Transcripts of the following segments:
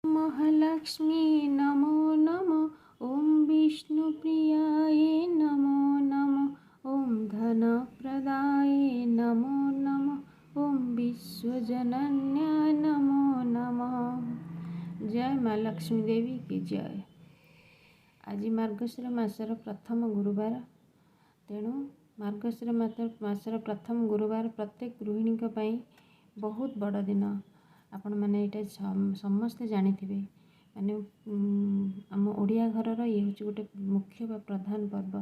ମହାଲକ୍ଷ୍ମୀ ନମୋ ନମଃ, ଓଁ ବିଷ୍ଣୁପ୍ରିୟାୟ ନମୋ ନମଃ, ଓଁ ଧନପ୍ରଦାୟ ନମୋ ନମଃ, ଓଁ ବିଶ୍ୱଜନନ୍ୟାୟ ନମୋ ନମଃ। ଜୟ ମା ଲକ୍ଷ୍ମୀ ଦେବୀ କି ଜୟ। ଆଜି ମାର୍ଗଶିର ମାସର ପ୍ରଥମ ଗୁରୁବାର। ତେଣୁ ମାର୍ଗଶିର ମାସର ପ୍ରଥମ ଗୁରୁବାର ପ୍ରତ୍ୟେକ ଗୃହିଣୀଙ୍କ ପାଇଁ ବହୁତ ବଡ଼ ଦିନ। ଆପଣମାନେ ଏଇଟା ସମସ୍ତେ ଜାଣିଥିବେ। ମାନେ ଆମ ଓଡ଼ିଆ ଘରର ଇଏ ହେଉଛି ଗୋଟେ ମୁଖ୍ୟ ବା ପ୍ରଧାନ ପର୍ବ।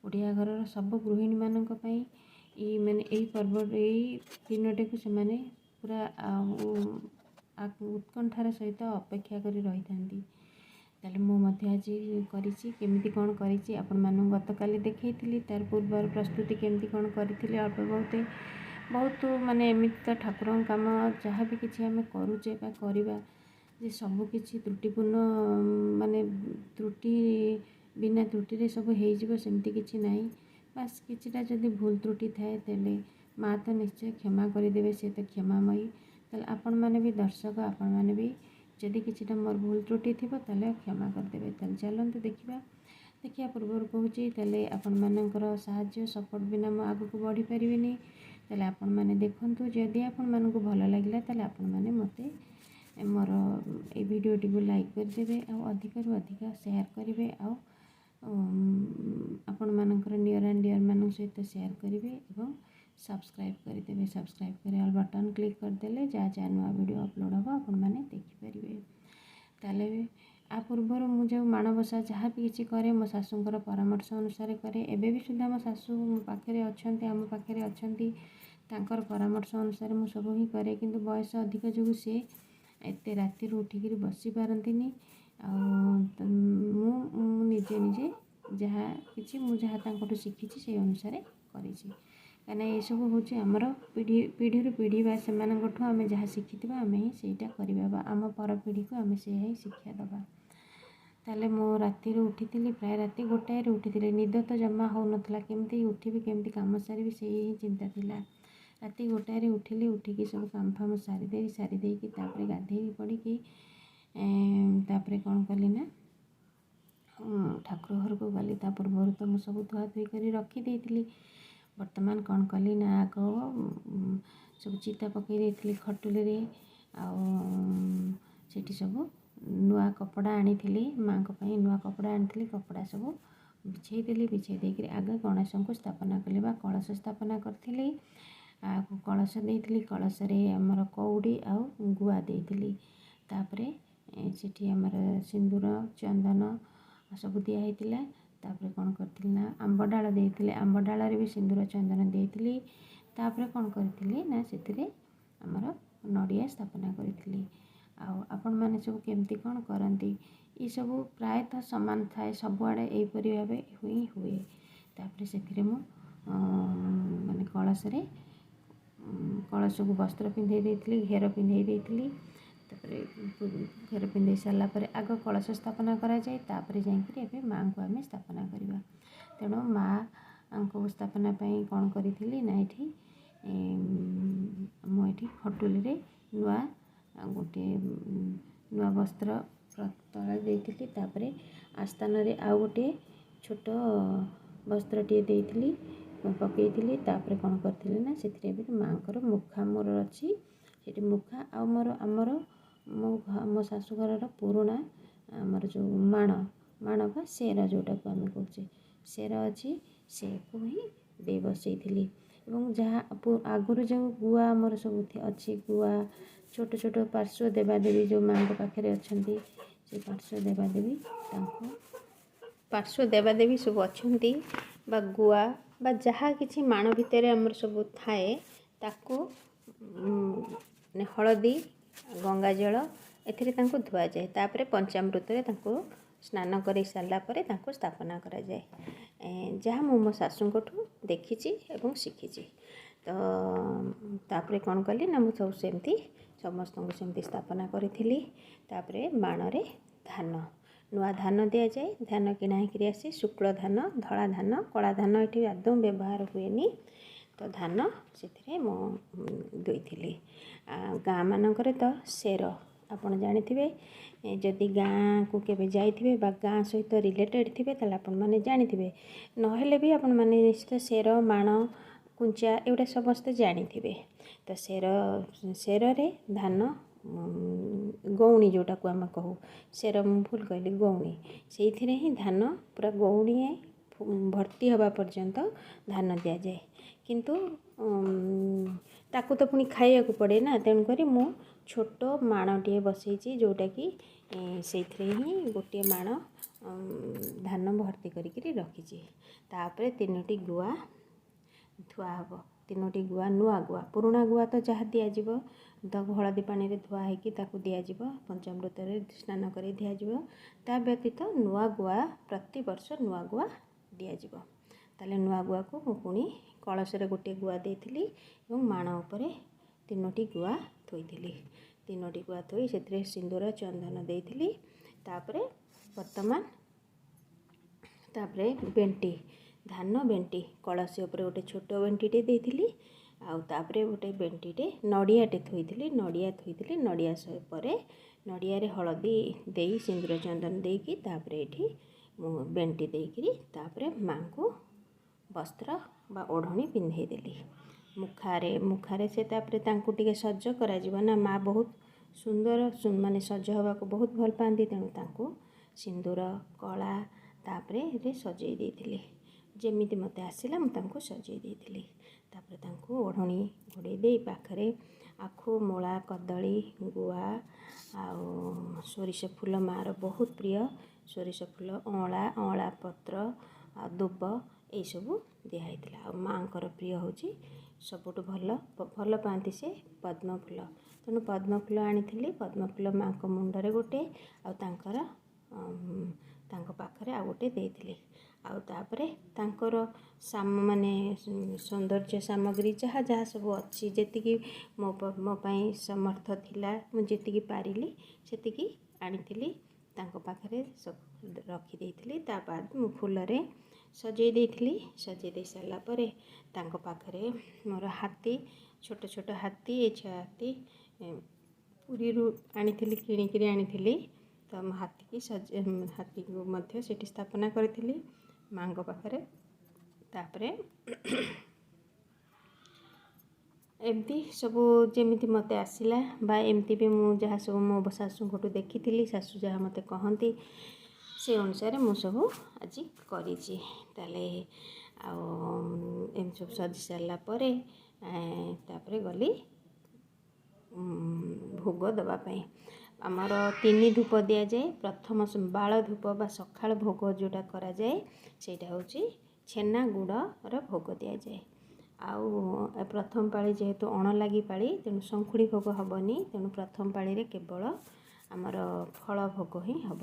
ଓଡ଼ିଆ ଘରର ସବୁ ଗୃହିଣୀମାନଙ୍କ ପାଇଁ ଏଇ ମାନେ ଏଇ ପର୍ବ, ଏଇ ଦିନଟିକୁ ସେମାନେ ପୁରା ଉତ୍କଣ୍ଠାର ସହିତ ଅପେକ୍ଷା କରି ରହିଥାନ୍ତି। ତାହେଲେ ମୁଁ ମଧ୍ୟ ଆଜି କରିଛି। କେମିତି କ'ଣ କରିଛି ଆପଣମାନଙ୍କୁ ଗତକାଲି ଦେଖେଇଥିଲି। ତାର ପୂର୍ବର ପ୍ରସ୍ତୁତି କେମିତି କ'ଣ କରିଥିଲି ଅଳ୍ପ ବହୁତ ବହୁତ। ମାନେ ଏମିତି ତ ଠାକୁରଙ୍କ କାମ ଯାହା ବି କିଛି ଆମେ କରୁଛେ ବା କରିବା ଯେ ସବୁକିଛି ତ୍ରୁଟିପୂର୍ଣ୍ଣ, ମାନେ ତ୍ରୁଟି ବିନା ତ୍ରୁଟିରେ ସବୁ ହେଇଯିବ ସେମିତି କିଛି ନାହିଁ। ବାସ୍ କିଛିଟା ଯଦି ଭୁଲ ତ୍ରୁଟି ଥାଏ, ତାହେଲେ ମା' ତ ନିଶ୍ଚୟ କ୍ଷମା କରିଦେବେ, ସେ ତ କ୍ଷମାମୟୀ। ତାହେଲେ ଆପଣମାନେ ବି ଦର୍ଶକ, ଆପଣମାନେ ବି ଯଦି କିଛିଟା ମୋର ଭୁଲ ତ୍ରୁଟି ଥିବ ତାହେଲେ କ୍ଷମା କରିଦେବେ। ତାହେଲେ ଚାଲନ୍ତୁ ଦେଖିବା। ଦେଖିବା ପୂର୍ବରୁ କହୁଛି, ତାହେଲେ ଆପଣମାନଙ୍କର ସାହାଯ୍ୟ ସପୋର୍ଟ ବିନା ମୁଁ ଆଗକୁ ବଢ଼ିପାରିବିନି। ତାହେଲେ ଆପଣମାନେ ଦେଖନ୍ତୁ, ଯଦି ଆପଣମାନଙ୍କୁ ଭଲ ଲାଗିଲା ତାହେଲେ ଆପଣମାନେ ମୋତେ ମୋର ଏଇ ଭିଡ଼ିଓଟିକୁ ଲାଇକ୍ କରିଦେବେ ଆଉ ଅଧିକରୁ ଅଧିକ ସେୟାର କରିବେ ଆଉ ଆପଣମାନଙ୍କର ନିୟର୍ ଆଣ୍ଡ ଡିୟର୍ମାନଙ୍କ ସହିତ ସେୟାର କରିବେ ଏବଂ ସବସ୍କ୍ରାଇବ୍ କରିଦେବେ। ସବସ୍କ୍ରାଇବ୍ କରି ଅଲ୍ ବଟନ୍ କ୍ଲିକ୍ କରିଦେଲେ ଯାହା ଯାହା ନୂଆ ଭିଡ଼ିଓ ଅପଲୋଡ଼ ହେବ ଆପଣମାନେ ଦେଖିପାରିବେ। ତାହେଲେ ଆ ପୂର୍ବରୁ ମୁଁ ଯେଉଁ ମାଣବସା ଯାହା ବି କିଛି କରେ, ମୋ ଶାଶୁଙ୍କର ପରାମର୍ଶ ଅନୁସାରେ କରେ। ଏବେ ବି ସୁଦ୍ଧା ମୋ ଶାଶୁ ମୋ ପାଖରେ ଅଛନ୍ତି, ଆମ ପାଖରେ ଅଛନ୍ତି, ତାଙ୍କର ପରାମର୍ଶ ଅନୁସାରେ ମୁଁ ସବୁ ହିଁ କରେ। କିନ୍ତୁ ବୟସ ଅଧିକ ଯୋଗୁଁ ସିଏ ଏତେ ରାତିରୁ ଉଠିକିରି ବସିପାରନ୍ତିନି ଆଉ ମୁଁ ନିଜେ ନିଜେ ଯାହା କିଛି ମୁଁ ଯାହା ତାଙ୍କଠୁ ଶିଖିଛି ସେଇ ଅନୁସାରେ କରିଛି। କାହିଁକିନା ଏସବୁ ହେଉଛି ଆମର ପିଢ଼ି ପିଢ଼ିରୁ ପିଢ଼ି ବା ସେମାନଙ୍କଠୁ ଆମେ ଯାହା ଶିଖିଥିବା ଆମେ ହିଁ ସେଇଟା କରିବା ବା ଆମ ପର ପିଢ଼ିକୁ ଆମେ ସେଇଆ ହିଁ ଶିକ୍ଷା ଦେବା। ତାହେଲେ ମୁଁ ରାତିରୁ ଉଠିଥିଲି, ପ୍ରାୟ ରାତି 1ଟାଏରେ ଉଠିଥିଲି। ନିଦ ତ ଜମା ହେଉନଥିଲା। କେମିତି ଉଠିବି, କେମିତି କାମ ସାରିବି, ସେଇ ହିଁ ଚିନ୍ତା ଥିଲା। ରାତି 1ଟାଏରେ ଉଠିଲି। ଉଠିକି ସବୁ କାମ ଫାମ ସାରିଦେଇ ସାରିଦେଇକି ତାପରେ ଗାଧେଇ ପଡ଼ିକି ତାପରେ କ'ଣ କଲି ନା ଠାକୁର ଘରକୁ ଗଲି। ତା ପୂର୍ବରୁ ତ ମୁଁ ସବୁ ଧୁଆଧୁଇ କରି ରଖିଦେଇଥିଲି। ବର୍ତ୍ତମାନ କ'ଣ କଲି ନା ଆଗ ସବୁ ଚିତା ପକାଇ ଦେଇଥିଲି ଖଟୁଲିରେ ଆଉ ସେଠି ସବୁ ନୂଆ କପଡ଼ା ଆଣିଥିଲି, ମାଆଙ୍କ ପାଇଁ ନୂଆ କପଡ଼ା ଆଣିଥିଲି। କପଡ଼ା ସବୁ ବିଛେଇ ଦେଲି। ବିଛେଇ ଦେଇକିରି ଆଗ ଗଣେଶଙ୍କୁ ସ୍ଥାପନା କଲି ବା କଳସ ସ୍ଥାପନା କରିଥିଲି। ଆଉ କଳସ ଦେଇଥିଲି, କଳସରେ ଆମର କଉଡ଼ି ଆଉ ଗୁଆ ଦେଇଥିଲି। ତାପରେ ସେଠି ଆମର ସିନ୍ଦୁର ଚନ୍ଦନ ସବୁ ଦିଆ ହେଇଥିଲା। ତାପରେ କ'ଣ କରିଥିଲି ନା ଆମ୍ବ ଡାଳ ଦେଇଥିଲି, ଆମ୍ବ ଡାଳରେ ବି ସିନ୍ଦୁର ଚନ୍ଦନ ଦେଇଥିଲି। ତାପରେ କ'ଣ କରିଥିଲି ନା ସେଥିରେ ଆମର ନଡ଼ିଆ ସ୍ଥାପନା କରିଥିଲି। ଆଉ ଆପଣମାନେ ସବୁ କେମିତି କ'ଣ କରନ୍ତି? ଏସବୁ ପ୍ରାୟତଃ ସମାନ ଥାଏ, ସବୁଆଡ଼େ ଏହିପରି ଭାବେ ହିଁ ହୁଏ। ତାପରେ ସେଥିରେ ମୁଁ ମାନେ କଳସରେ କଳସକୁ ବସ୍ତ୍ର ପିନ୍ଧେଇ ଦେଇଥିଲି, ଘେର ପିନ୍ଧେଇ ଦେଇଥିଲି। ତାପରେ ଘେର ପିନ୍ଧେଇ ସାରିଲା ପରେ ଆଗ କଳସ ସ୍ଥାପନା କରାଯାଏ, ତାପରେ ଯାଇକିରି ଏବେ ମାଆଙ୍କୁ ଆମେ ସ୍ଥାପନା କରିବା। ତେଣୁ ମାଆଙ୍କୁ ସ୍ଥାପନା ପାଇଁ କ'ଣ କରିଥିଲି ନା ଏଠି ମୁଁ ଏଠି ଖଟୁଲିରେ ନୂଆ ଗୋଟିଏ ନୂଆ ବସ୍ତ୍ର ତଳେ ଦେଇଥିଲି। ତାପରେ ଆସ୍ଥାନରେ ଆଉ ଗୋଟିଏ ଛୋଟ ବସ୍ତ୍ରଟିଏ ଦେଇଥିଲି, ପକାଇଥିଲି। ତାପରେ କ'ଣ କରିଥିଲି ନା ସେଥିରେ ବି ମାଆଙ୍କର ମୁଖା ମୋର ଅଛି, ସେଠି ମୁଖା ଆଉ ମୋର ଆମର ମୋ ମୋ ଶାଶୁଘରର ପୁରୁଣା ଆମର ଯେଉଁ ମାଣ, ମାଣ ବା ସେର ଯେଉଁଟାକୁ ଆମେ କହୁଛେ, ସେର ଅଛି, ସେକୁ ହିଁ ଦେଇ ବସେଇଥିଲି। ଏବଂ ଯାହା ଆଗରୁ ଯେଉଁ ଗୁଆ ଆମର ସବୁ ଅଛି, ଗୁଆ ଛୋଟ ଛୋଟ ପାର୍ଶ୍ୱ ଦେବାଦେବୀ ଯେଉଁ ମାଆଙ୍କ ପାଖରେ ଅଛନ୍ତି, ସେ ପାର୍ଶ୍ୱ ଦେବାଦେବୀ, ତାଙ୍କୁ ପାର୍ଶ୍ୱ ଦେବାଦେବୀ ସବୁ ଅଛନ୍ତି ବା ଗୁଆ ବା ଯାହା କିଛି ମାଣ ଭିତରେ ଆମର ସବୁ ଥାଏ, ତାକୁ ମାନେ ହଳଦୀ ଗଙ୍ଗାଜଳ ଏଥିରେ ତାଙ୍କୁ ଧୁଆଯାଏ। ତାପରେ ପଞ୍ଚାମୃତରେ ତାଙ୍କୁ ସ୍ନାନ କରାଇ ସାରିଲା ପରେ ତାଙ୍କୁ ସ୍ଥାପନା କରାଯାଏ, ଯାହା ମୁଁ ମୋ ଶାଶୁଙ୍କଠୁ ଦେଖିଛି ଏବଂ ଶିଖିଛି। ତ ତାପରେ କ'ଣ କଲି ନା ମୁଁ ସବୁ ସେମିତି ସମସ୍ତଙ୍କୁ ସେମିତି ସ୍ଥାପନା କରିଥିଲି। ତାପରେ ମାଣରେ ଧାନ, ନୂଆ ଧାନ ଦିଆଯାଏ। ଧାନ କିଣା ହେଇକିରି ଆସି ଶୁକ୍ଳ ଧାନ, ଧଳା ଧାନ, କଳା ଧାନ ଏଠି ଆଦୌ ବ୍ୟବହାର ହୁଏନି। ତ ଧାନ ସେଥିରେ ମୁଁ ଦେଇଥିଲି। ଗାଁ ମାନଙ୍କରେ ତ ସେର ଆପଣ ଜାଣିଥିବେ। ଯଦି ଗାଁକୁ କେବେ ଯାଇଥିବେ ବା ଗାଁ ସହିତ ରିଲେଟେଡ଼୍ ଥିବେ, ତାହେଲେ ଆପଣମାନେ ଜାଣିଥିବେ। ନହେଲେ ବି ଆପଣମାନେ ନିଶ୍ଚିତ ସେର, ମାଣ, କୁଞ୍ଚା ଏଗୁଡ଼ା ସମସ୍ତେ ଜାଣିଥିବେ। ତ ସେରରେ ଧାନ, ଗଉଣୀ ଯେଉଁଟାକୁ ଆମେ କହୁ, ସେର ମୁଁ ଭୁଲ କହିଲି, ଗଉଣୀ, ସେଇଥିରେ ହିଁ ଧାନ ପୁରା ଗଉଣୀଏ ଭର୍ତ୍ତି ହେବା ପର୍ଯ୍ୟନ୍ତ ଧାନ ଦିଆଯାଏ। କିନ୍ତୁ ତାକୁ ତ ପୁଣି ଖାଇବାକୁ ପଡ଼େ ନା, ତେଣୁକରି ମୁଁ ଛୋଟ ମାଣଟିଏ ବସେଇଛି, ଯେଉଁଟାକି ସେଇଥିରେ ହିଁ ଗୋଟିଏ ମାଣ ଧାନ ଭର୍ତ୍ତି କରିକିରି ରଖିଛି। ତାପରେ 3ଟି ଗୁଆ ଥୁଆ ହେବ, 3ଟି ଗୁଆ, ନୂଆ ଗୁଆ। ପୁରୁଣା ଗୁଆ ତ ଯାହା ଦିଆଯିବ ତାକୁ ହଳଦୀ ପାଣିରେ ଧୁଆ ହେଇକି ତାକୁ ଦିଆଯିବ, ପଞ୍ଚାମୃତରେ ସ୍ନାନ କରି ଦିଆଯିବ। ତା ବ୍ୟତୀତ ନୂଆ ଗୁଆ, ପ୍ରତିବର୍ଷ ନୂଆ ଗୁଆ ଦିଆଯିବ। ତାହେଲେ ନୂଆ ଗୁଆକୁ ମୁଁ ପୁଣି କଳସରେ ଗୋଟିଏ ଗୁଆ ଦେଇଥିଲି ଏବଂ ମାଣ ଉପରେ 3ଟି ଗୁଆ ଥୋଇଥିଲି। 3ଟି ଗୁଆ ଥୋଇ ସେଥିରେ ସିନ୍ଦୁର ଚନ୍ଦନ ଦେଇଥିଲି। ତାପରେ ବର୍ତ୍ତମାନ ତାପରେ ବେଣ୍ଟି, ଧାନ ବେଣ୍ଟି, କଳସୀ ଉପରେ ଗୋଟେ ଛୋଟ ବେଣ୍ଟିଟେ ଦେଇଥିଲି। ଆଉ ତାପରେ ଗୋଟେ ବେଣ୍ଟିଟେ ନଡ଼ିଆଟେ ଥୋଇଥିଲି, ନଡ଼ିଆ ଥୋଇଥିଲି। ନଡ଼ିଆ ପରେ ନଡ଼ିଆରେ ହଳଦୀ ଦେଇ ସିନ୍ଦୁର ଚନ୍ଦନ ଦେଇକି ତାପରେ ଏଇଠି ମୁଁ ବେଣ୍ଟି ଦେଇକିରି ତାପରେ ମାଆଙ୍କୁ ବସ୍ତ୍ର ବା ଓଢ଼ଣୀ ପିନ୍ଧେଇ ଦେଲି। ମୁଖାରେ ସେ ତାପରେ ତାଙ୍କୁ ଟିକେ ସଜ କରାଯିବ ନା, ମା ବହୁତ ସୁନ୍ଦର ମାନେ ସଜ ହେବାକୁ ବହୁତ ଭଲ ପାଆନ୍ତି, ତେଣୁ ତାଙ୍କୁ ସିନ୍ଦୁର କଳା ତାପରେ ସଜେଇ ଦେଇଥିଲି। ଯେମିତି ମୋତେ ଆସିଲା ମୁଁ ତାଙ୍କୁ ସଜେଇ ଦେଇଥିଲି। ତାପରେ ତାଙ୍କୁ ଓଢ଼ଣୀ ଘୋଡ଼େଇ ଦେଇ ପାଖରେ ଆଖୁ, ମୂଳା, କଦଳୀ, ଗୁଆ ଆଉ ସୋରିଷ ଫୁଲ, ମାଆର ବହୁତ ପ୍ରିୟ ସୋରିଷ ଫୁଲ, ଅଁଳା, ଅଁଳା ପତ୍ର ଆଉ ଦୁବ ଏଇସବୁ ଦିଆହେଇଥିଲା। ଆଉ ମାଆଙ୍କର ପ୍ରିୟ ହେଉଛି ସବୁଠୁ ଭଲ ପାଆନ୍ତି ସେ ପଦ୍ମ ଫୁଲ, ତେଣୁ ପଦ୍ମ ଫୁଲ ଆଣିଥିଲି। ପଦ୍ମ ଫୁଲ ମାଆଙ୍କ ମୁଣ୍ଡରେ ଗୋଟେ ଆଉ ତାଙ୍କ ପାଖରେ ଆଉ ଗୋଟେ ଦେଇଥିଲି। ଆଉ ତାପରେ ତାଙ୍କର ମାନେ ସୌନ୍ଦର୍ଯ୍ୟ ସାମଗ୍ରୀ ଯାହା ଯାହା ସବୁ ଅଛି, ଯେତିକି ମୋ ପାଇଁ ସମର୍ଥ ଥିଲା, ମୁଁ ଯେତିକି ପାରିଲି ସେତିକି ଆଣିଥିଲି, ତାଙ୍କ ପାଖରେ ସବୁ ରଖିଦେଇଥିଲି। ତା ବାଦ ମୁଁ ଫୁଲରେ ସଜେଇ ଦେଇଥିଲି। ସଜେଇ ଦେଇ ସାରିଲା ପରେ ତାଙ୍କ ପାଖରେ ମୋର ହାତୀ, ଛୋଟ ଛୋଟ ହାତୀ, ଏ ଛୁଆ ହାତୀ ପୁରୀରୁ ଆଣିଥିଲି, କିଣିକିରି ଆଣିଥିଲି। ତ ମୁଁ ହାତୀକୁ ମଧ୍ୟ ସେଠି ସ୍ଥାପନା କରିଥିଲି ମାଆଙ୍କ ପାଖରେ। ତାପରେ ଏମିତି ସବୁ ଯେମିତି ମୋତେ ଆସିଲା ବା ଏମିତି ବି ମୁଁ ଯାହା ସବୁ ମୋ ଶାଶୁଙ୍କଠୁ ଦେଖିଥିଲି, ଶାଶୁ ଯାହା ମୋତେ କହନ୍ତି ସେ ଅନୁସାରେ ମୁଁ ସବୁ ଆଜି କରିଛି। ତାହେଲେ ଆଉ ଏମିତି ସବୁ ସଜି ସାରିଲା ପରେ ତାପରେ ଗଲି ଭୋଗ ଦେବା ପାଇଁ। ଆମର 3 ଧୂପ ଦିଆଯାଏ। ପ୍ରଥମ ବାଳ ଧୂପ ବା ସକାଳ ଭୋଗ ଯେଉଁଟା କରାଯାଏ, ସେଇଟା ହେଉଛି ଛେନା ଗୁଡ଼ର ଭୋଗ ଦିଆଯାଏ। ଆଉ ପ୍ରଥମ ପାଳି ଯେହେତୁ ଅଣଲାଗି ପାଳି, ତେଣୁ ଶଙ୍ଖୁଡ଼ି ଭୋଗ ହେବନି, ତେଣୁ ପ୍ରଥମ ପାଳିରେ କେବଳ ଆମର ଫଳ ଭୋଗ ହିଁ ହେବ।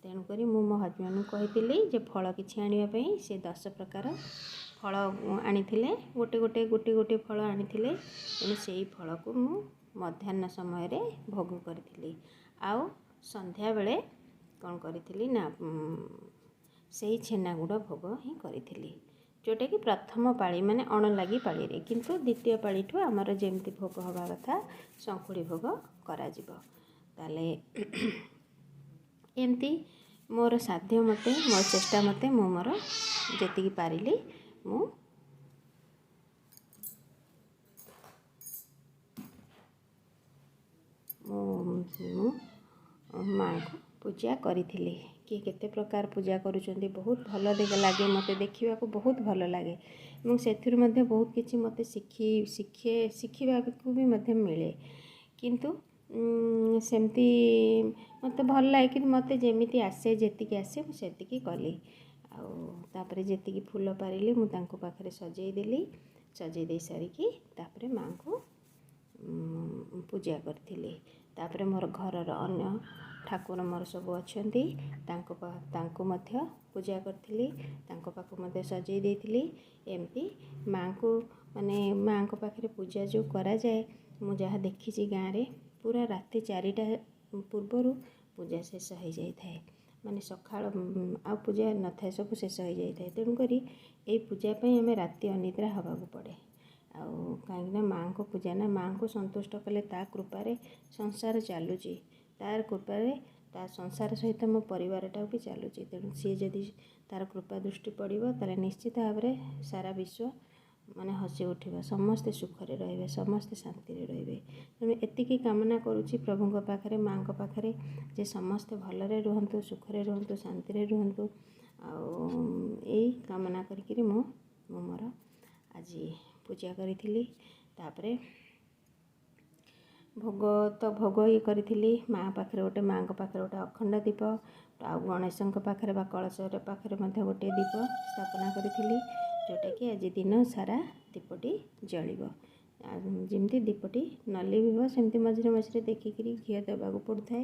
ତେଣୁକରି ମୁଁ ମୋ ହଜବେଣ୍ଡଙ୍କୁ କହିଥିଲି ଯେ ଫଳ କିଛି ଆଣିବା ପାଇଁ। ସେ 10 ପ୍ରକାର ଫଳ ଆଣିଥିଲେ, ଗୋଟେ ଗୋଟେ ଗୋଟେ ଗୋଟେ ଫଳ ଆଣିଥିଲେ। ତେଣୁ ସେଇ ଫଳକୁ ମୁଁ ମଧ୍ୟାହ୍ନ ସମୟରେ ଭୋଗ କରିଥିଲି। ଆଉ ସନ୍ଧ୍ୟାବେଳେ କ'ଣ କରିଥିଲି ନା ସେଇ ଛେନାଗୁଡ଼ ଭୋଗ ହିଁ କରିଥିଲି, ଯେଉଁଟାକି ପ୍ରଥମ ପାଳି ମାନେ ଅଣଲାଗି ପାଳିରେ। କିନ୍ତୁ ଦ୍ୱିତୀୟ ପାଳିଠୁ ଆମର ଯେମିତି ଭୋଗ ହେବା କଥା ଶଙ୍ଖୁଡ଼ି ଭୋଗ କରାଯିବ। ତାହେଲେ ଏମିତି ମୋର ସାଧ୍ୟ ମତେ, ମୋ ଚେଷ୍ଟା ମତେ, ମୁଁ ମୋର ଯେତିକି ପାରିଲି ମୁଁ ମୁଁ ମାଆଙ୍କୁ ପୂଜା କରିଥିଲି। କିଏ କେତେ ପ୍ରକାର ପୂଜା କରୁଛନ୍ତି, ବହୁତ ଭଲ ଲାଗେ ମୋତେ ଦେଖିବାକୁ, ବହୁତ ଭଲ ଲାଗେ ଏବଂ ସେଥିରୁ ମଧ୍ୟ ବହୁତ କିଛି ମୋତେ ଶିଖିବାକୁ ବି ମଧ୍ୟ ମିଳେ। କିନ୍ତୁ ସେମିତି ମୋତେ ଭଲ ଲାଗେ, କିନ୍ତୁ ମୋତେ ଯେମିତି ଆସେ, ଯେତିକି ଆସେ ମୁଁ ସେତିକି କଲି। ଆଉ ତାପରେ ଯେତିକି ଫୁଲ ପାରିଲି ମୁଁ ତାଙ୍କ ପାଖରେ ସଜେଇ ଦେଲି। ସଜେଇ ଦେଇ ସାରିକି ତାପରେ ମାଆଙ୍କୁ ପୂଜା କରିଥିଲି। ତାପରେ ମୋର ଘରର ଅନ୍ୟ ଠାକୁର ମୋର ସବୁ ଅଛନ୍ତି, ତାଙ୍କୁ ମଧ୍ୟ ପୂଜା କରିଥିଲି, ତାଙ୍କ ପାଖକୁ ମଧ୍ୟ ସଜେଇ ଦେଇଥିଲି। ଏମିତି ମାଆଙ୍କୁ ମାନେ ମାଆଙ୍କ ପାଖରେ ପୂଜା ଯେଉଁ କରାଯାଏ, ମୁଁ ଯାହା ଦେଖିଛି ଗାଁରେ ପୁରା ରାତି 4ଟା ପୂର୍ବରୁ ପୂଜା ଶେଷ ହେଇଯାଇଥାଏ, ମାନେ ସକାଳ ଆଉ ପୂଜା ନଥାଏ, ସବୁ ଶେଷ ହେଇଯାଇଥାଏ। ତେଣୁକରି ଏଇ ପୂଜା ପାଇଁ ଆମେ ରାତି ଅନିଦ୍ରା ହେବାକୁ ପଡ଼େ। ଆଉ କାହିଁକିନା ମାଆଙ୍କ ପୂଜା ନା, ମାଆଙ୍କୁ ସନ୍ତୁଷ୍ଟ କଲେ ତା କୃପାରେ ସଂସାର ଚାଲୁଛି। ତାର କୃପାରେ ତା ସଂସାର ସହିତ ମୋ ପରିବାରଟା ବି ଚାଲୁଛି। ତେଣୁ ସିଏ ଯଦି ତାର କୃପା ଦୃଷ୍ଟି ପଡ଼ିବ, ତାହେଲେ ନିଶ୍ଚିତ ଭାବରେ ସାରା ବିଶ୍ୱ ମାନେ ହସି ଉଠିବ, ସମସ୍ତେ ସୁଖରେ ରହିବେ, ସମସ୍ତେ ଶାନ୍ତିରେ ରହିବେ। ତେଣୁ ଏତିକି କାମନା କରୁଛି ପ୍ରଭୁଙ୍କ ପାଖରେ, ମାଆଙ୍କ ପାଖରେ ଯେ ସମସ୍ତେ ଭଲରେ ରୁହନ୍ତୁ, ସୁଖରେ ରୁହନ୍ତୁ, ଶାନ୍ତିରେ ରୁହନ୍ତୁ। ଆଉ ଏଇ କାମନା କରିକିରି ମୁଁ ମୁଁ ମୋର ଆଜି ପୂଜା କରିଥିଲି। ତାପରେ ଭୋଗ ତ ଭୋଗ ଇଏ କରିଥିଲି ମା ପାଖରେ ଗୋଟେ, ମାଆଙ୍କ ପାଖରେ ଗୋଟେ ଅଖଣ୍ଡ ଦୀପ, ଆଉ ଗଣେଶଙ୍କ ପାଖରେ ବା କଳସ ପାଖରେ ମଧ୍ୟ ଗୋଟିଏ ଦୀପ ସ୍ଥାପନା କରିଥିଲି, ଯେଉଁଟାକି ଆଜି ଦିନ ସାରା ଦୀପଟି ଜଳିବ। ଆଉ ଯେମିତି ଦୀପଟି ନ ଲିଭିବ, ସେମିତି ମଝିରେ ମଝିରେ ଦେଖିକିରି ଘିଅ ଦେବାକୁ ପଡ଼ୁଥାଏ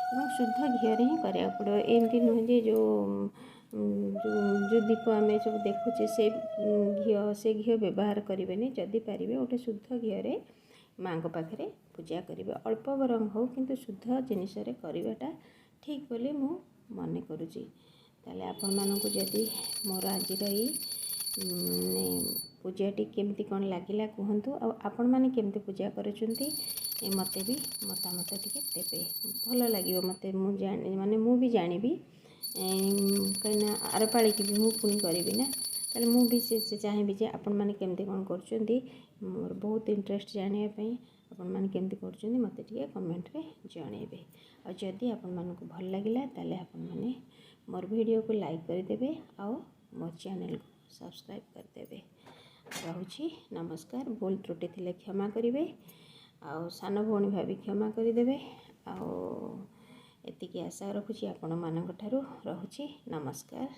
ଏବଂ ଶୁଦ୍ଧ ଘିଅରେ ହିଁ କରିବାକୁ ପଡ଼ିବ। ଏମିତି ନୁହେଁ ଯେ ଯେଉଁ ଯେଉଁ ଯେଉଁ ଦୀପ ଆମେ ସବୁ ଦେଖୁଛେ ସେ ଘିଅ, ସେ ଘିଅ ବ୍ୟବହାର କରିବେନି। ଯଦି ପାରିବେ ଗୋଟେ ଶୁଦ୍ଧ ଘିଅରେ ମାଆଙ୍କ ପାଖରେ ପୂଜା କରିବେ। ଅଳ୍ପ ବରଂ ହେଉ, କିନ୍ତୁ ଶୁଦ୍ଧ ଜିନିଷରେ କରିବାଟା ଠିକ୍ ବୋଲି ମୁଁ ମନେ କରୁଛି। ତାହେଲେ ଆପଣମାନଙ୍କୁ ଯଦି ମୋର ଆଜିର ଏଇ ମାନେ ପୂଜାଟି କେମିତି କ'ଣ ଲାଗିଲା କୁହନ୍ତୁ, ଆଉ ଆପଣମାନେ କେମିତି ପୂଜା କରୁଛନ୍ତି ମୋତେ ବି ମତାମତ ଟିକେ ଦେବେ, ଭଲ ଲାଗିବ ମୋତେ। ମୁଁ ଜାଣି ମାନେ ମୁଁ ବି ଜାଣିବି, କାହିଁକିନା ଆର ପାଳିକି ବି ମୁଁ ପୁଣି କରିବି ନା। ତାହେଲେ ମୁଁ ବି ସେ ଚାହିଁବି ଯେ ଆପଣମାନେ କେମିତି କ'ଣ କରୁଛନ୍ତି। ମୋର ବହୁତ ଇଣ୍ଟରେଷ୍ଟ ଜାଣିବା ପାଇଁ ଆପଣମାନେ କେମିତି କରୁଛନ୍ତି, ମୋତେ ଟିକେ କମେଣ୍ଟରେ ଜଣାଇବେ। ଆଉ ଯଦି ଆପଣମାନଙ୍କୁ ଭଲ ଲାଗିଲା, ତାହେଲେ ଆପଣମାନେ ମୋର ଭିଡ଼ିଓକୁ ଲାଇକ୍ କରିଦେବେ ଆଉ ମୋ ଚ୍ୟାନେଲକୁ ସବସ୍କ୍ରାଇବ୍ କରିଦେବେ। ରହୁଛି, ନମସ୍କାର। ଭୁଲ ତ୍ରୁଟି ଥିଲେ କ୍ଷମା କରିବେ, ଆଉ ସାନ ଭଉଣୀ ଭାବି କ୍ଷମା କରିଦେବେ। ଆଉ ଏତିକି ଆଶା ରଖୁଛି ଆପଣମାନଙ୍କ ଠାରୁ। ରହୁଛି, ନମସ୍କାର।